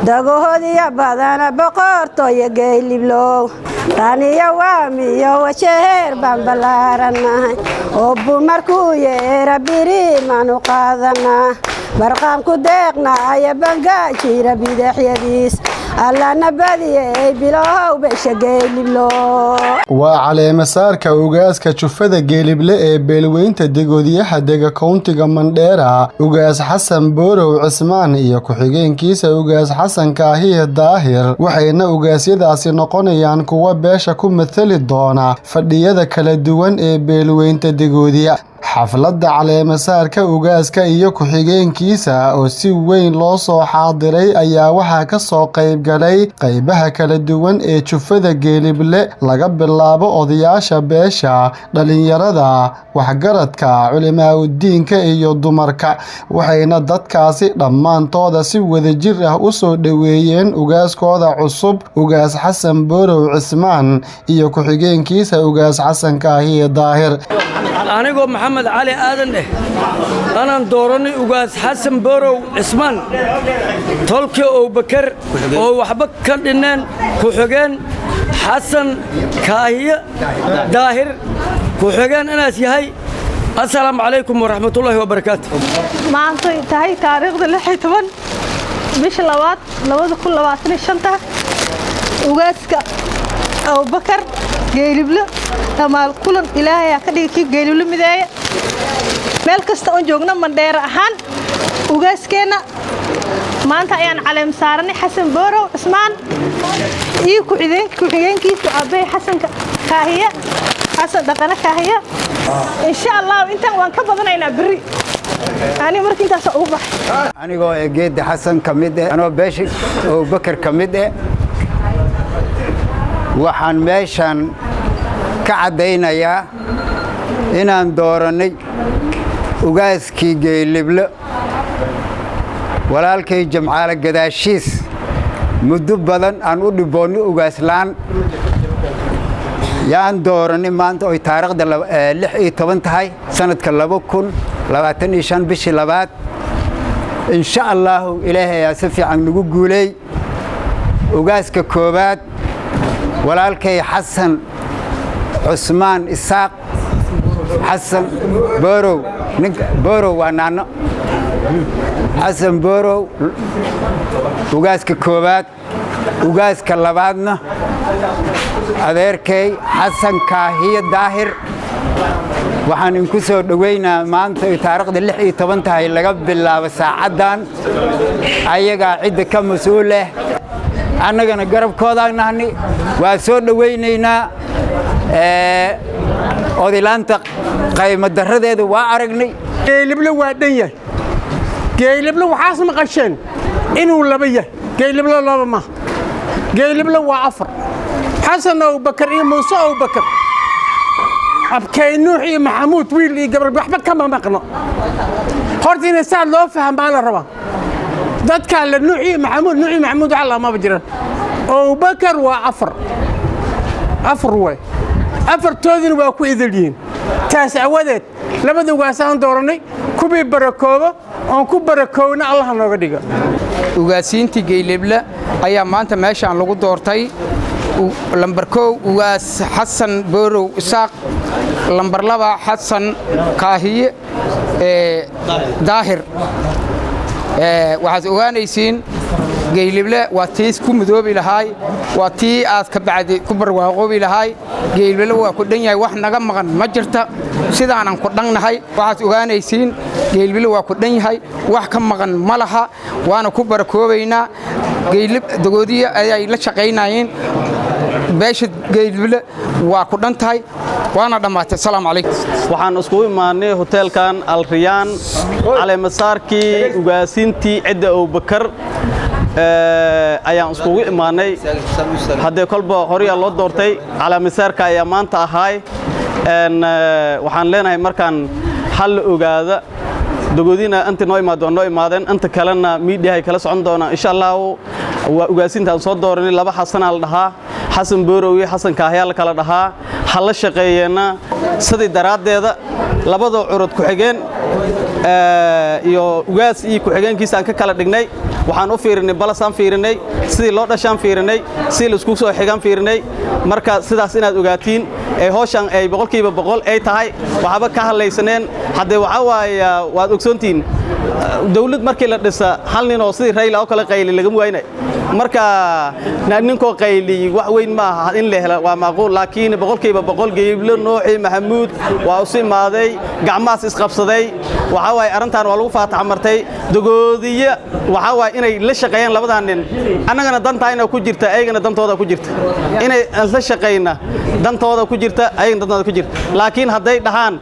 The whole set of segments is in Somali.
Dagohodiya badana boqortooya Geyliblow, taniyo waamiyo Wajeer baan ballaaranahay. Obbu markuu yeera birimaanu qaadanaa, barqaan ku deeqnaaya bangaajira bidaxyadiis. Allana badiyey bilow besha Geyliblo. Waa caleemasaarka ugaaska jufada Geelible ee beelweynta Degoodyaha dega kowntiga Mandheera, Ugaas Xasan Boorow Cismaan iyo ku-xigeenkiisa Ugaas Xasan Kaahiye Daahir. Waxayna ugaasyadaasi noqonayaan kuwa beesha ku mathali doona fadhiyada kala duwan ee beelweynta Degoodiya. Xafladda caleemasaarka ugaaska iyo ku-xigeenkiisa oo si weyn loo soo xaadiray ayaa waxaa ka soo qayb galay qaybaha kala duwan ee jufada Geelible, laga bilaabo odayaasha beesha, dhalinyarada, waxgaradka, culimaaudiinka iyo dumarka. Waxayna dadkaasi dhammaantooda si wadajir ah u soo dhoweeyeen ugaaskooda cusub, Ugaas Xasan Boorow Cismaan iyo ku-xigeenkiisa Ugaas Xasan Kaahiye Daahir. Anigoo Maxamed Cali Aadan eh, anaan dooranay Ugaas Xasan Boorow Cismaan, tolkii Owbakar oo waxba ka dhinneen, ku-xigeen Xasan Kaahiye Daahir ku-xigeen inaas yahay. Assalaamu calaykum waraxmatullaahi wabarakaatu. Maantay tahay taariikhda 16 bisha labaad 2025-ta, ugaaska Abubakar Geyliblo dhammaal kulan Ilaahayaa ka dhigay kii Geyliblo mideeya. Meel kasta oon joogno Mandheero ahaan, ugaaskeenna maanta ayaan caleem saaranay, Xasan Boorow Cismaan iyo ku-xigeenkiisu aabbahay Xasanka Kaahiye, Xasan Dhaqane Kaahiye. Insha Allah intaan waan ka badanaynaa berri. Ani marka intaas ugu baxay. Anigoo ee Geedda Xasan ka mid eh, anoo beesha Abubakar ka mid eh, waxaan meeshan ka caddaynayaa inaan doorannay ugaaskii Geyliblo, walaalkay Jamcaale gadaashiis. Muddo badan aan u dhiboonnay ugaaslaan, yaan doorannay maanta oy taariikhda 16 tahay, sanadka 2025, bishii labaad. Insha Allaahu Ilaahay ayaa si fiican nagu guuleey. Ugaaska koowaad walaalkay Xasan Cusmaan Isaaq, Xasan Boorow. Ninka Boorow waa naanno, Xasan Boorow ugaaska koowaad. Ugaaska labaadna adeerkay Xasan Kaahiye Daahir. Waxaan inku soo dhoweynaa maanta ay taariikhda 16 tahay, laga bilaabo saacaddan ayagaa cidda ka mas-uul leh, annagana garabkoodaan nahni, waa soo dhowaynaynaa. Odilaanta qaymadaradeeda waa aragnay. Geyliblo waa dhan yahay. Geyliblo waxaas maqasheen inuu laba yahay. Geyliblo laba maaha, Geyliblo waa afar: Xasan Abubakar iyo Muuse Abubakar, Abkay Nuux iyo Maxamuud, wiil iyo gabar, waxba kama maqno. Horta ina saa loo fahmaa la rabaa. Dadkaa la Nuux iyo Maxamuud, Nuux iyo Maxamuud waxa lamaba jiran. Abubakar waa afar, afar way, afartoodina waa ku idil yihiin. Taas awadeed labada ugaasaan doorannay, kuwii barakoobo oon ku barakoowna Allaha nooga dhiga. Ugaasiintii Geyleble ayaa maanta meeshaan lagu doortay. Lambar 1 Ugaas Xasan Boorow Isaaq, lambar 2 Xasan Kaahiye Daahir. Waxaad ogaanaysiin Geylible waa tii ku midoobi lahaay, waa tii aad ka bacdi ku barwaaqoobi lahaay. Geylible waa ku dhan yahay, wax naga maqan ma jirta, sidaanan ku dhannahay. Waxaad ogaanaysiin Geylible waa ku dhan yahay, wax ka maqan ma laha, waana ku barakoobaynaa. Dagoodiya ayay la shaqaynayeen. Beesha Geylible waa ku dhan tahay, waana dhammaatay. Asalaamu calaykum. Waxaan iskugu imaanay hoteelkan Alriyaan caleemasaarkii ugaasiintii cidda Abubakar ayaan iskugu imaanay. Haddee kolba horeyaa loo doortay, caleemasaarka ayaa maanta ahaay. Waxaan leenahay markaan hal la ogaada Dagoodina inta noo imaado waa noo imaadeen, inta kalena miidiyahay kala socon doonaan insha Allahu. Waa ugaasintaan soo dooranay, laba Xasanaa la dhahaa, Xasan Boorow iyo Xasan Kaahyaa la kala dhahaa. Ha la shaqeeyeenna sidii daraaddeeda labada curud ku-xigeen iyo ugaas iyo ku-xigeenkiisa aan ka kala dhignay. Waxaan u fiirinay balasaan fiirinay, sidii loo dhashaan fiirinay, sidii laisku soo xigaan fiirinay. Marka sidaas inaad ogaatiin ee hawshan ay 100% ay tahay, waxba ka hadlaysaneen. Haddee waxaa waaye, waad ogsoontihiin, dawlad markii la dhisa hal nin oo sidii Rayla oo kale qayli lagama waynay. Marka ninkoo qayli wax weyn ma aha, in la hela waa macquul, laakiin 100% Geeliblo Nooci Maxamuud waa usu imaaday, gacmahaas isqabsaday. Waxaa waaye arrintan waa lagu faatax martay. Dogoodiye waxaa waaye inay la shaqeeyaan labadan nin. Annagana dantaayna ku jirta, ayagana dantooda ku jirta. Inay la shaqeyna dantooda ku jirta, ayagana dantooda ku jirta. Laakiin hadday dhahaan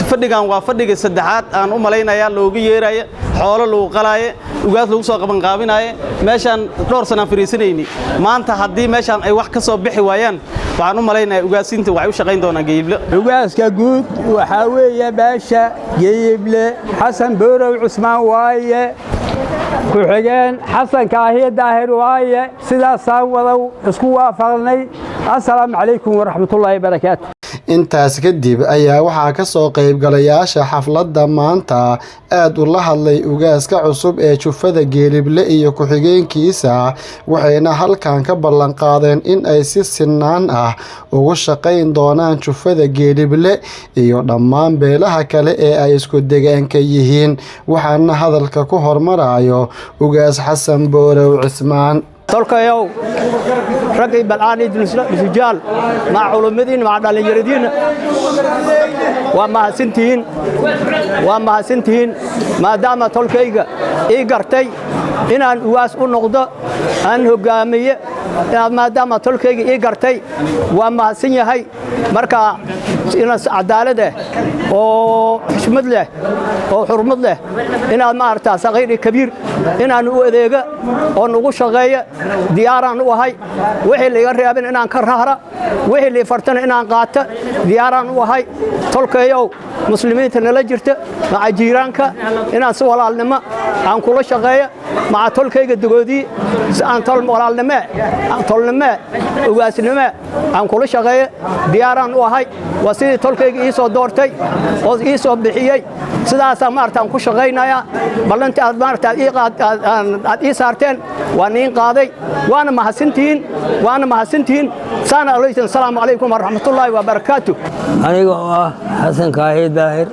fadhigan waa fadhiga saddexaad aan u malaynayaa loogu yeeraya, xoolo lagu qalaaye, ugaas lagu soo qabanqaabinaaye, meeshaan dhowr sanaan fariisanayni. Maanta haddii meeshaan ay wax ka soo bixi waayaan, waxaan u malaynayaa ugaasiinta waxay u shaqayn doonaan Geelible. Ugaaska guud waxaa weeye beesha Geeyible Xasan Boorow Cusmaan waaye, ku-xigeen Xasan Kaahiye Daahir waaye. Sidaasaan wadow isku waafaqnay. Assalaamu calaykum waraxmatullaahi barakaatu. Intaas kadib ayaa waxaa ka soo qaybgalayaasha xafladda maanta aad ula hadlay ugaaska cusub ee jufada Geelible iyo ku-xigeenkiisa, waxayna halkan ka ballanqaadeen in ay si sinaan ah ugu shaqayn doonaan jufada Geelible iyo dhammaan beelaha kale ee ay isku deegaanka yihiin. Waxaana hadalka ku hormarayo Ugaas Xasan Boorow Cismaan. Tolkayow, raggii balcaan isujaal maca culummadiinna, maca dhallinyaradiinna, waa mahadsantihiin, waa mahadsantihiin. Maadaama tolkayga ii gartay inaan ugaas u noqdo, aan hoggaamiye, maadaama tolkayga ii gartay, waa mahadsan yahay. Marka inaan cadaalad ah oo xushmad leh oo xurmad leh inaad maaragtaa saqiir iyo kabiir inaan u adeega oo nugu shaqeeya diyaaraan u ahay. Wixii laiga reebin inaan ka rahra, wixii lii fartana inaan qaata diyaaraan u ahay. Tolkayow, muslimiinta nala jirta maca jiiraanka inaan si walaalnimo aan kula shaqeeya, maca tolkayga Dogoodii si aan tol walaalnimee, tolnimee, ugaasnimee aan kula shaqeeya diyaaraan u ahay. Waa sidii tolkayga ii soo doortay oo ii soo bixiyey, sidaasaa maarata aan ku shaqaynayaa. Ballantii aad maarata aad ii saarteen waan iin qaaday, waana mahadsantihiin, waana mahadsantihiin. Saana alaykum. Asalaamu calaykum waraxmatullaahi wabarakaatu. Aniga oo ah Xasan Kaahiye Daahir,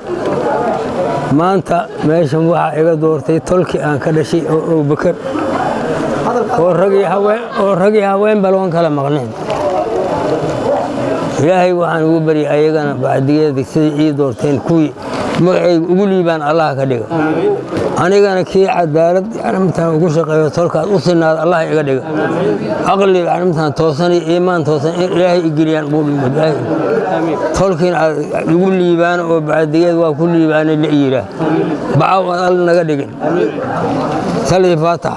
maanta meeshan waxaa iga doortay tolkii aan ka dhashay oo Abubakar oo rag iyo haween baloon kala maqneen. Ilaahay waxaan ugu baryay ayagana bacdigeeda siday ii doorteen kuwii magacayga ugu liibaan Allah ka dhiga, anigana kii cadaalad yani ugu shaqeeyo tolkaas u sinaada Allah iga dhiga, aqli yani toosan iyo iimaan toosan in Ilaahay i geliyaan ugu dhigo, tolkiina aad igu liibaan oo bacdigeed waa ku liibaanay la yidhaah bacaw aan Alla naga dhigin. Salii faatax.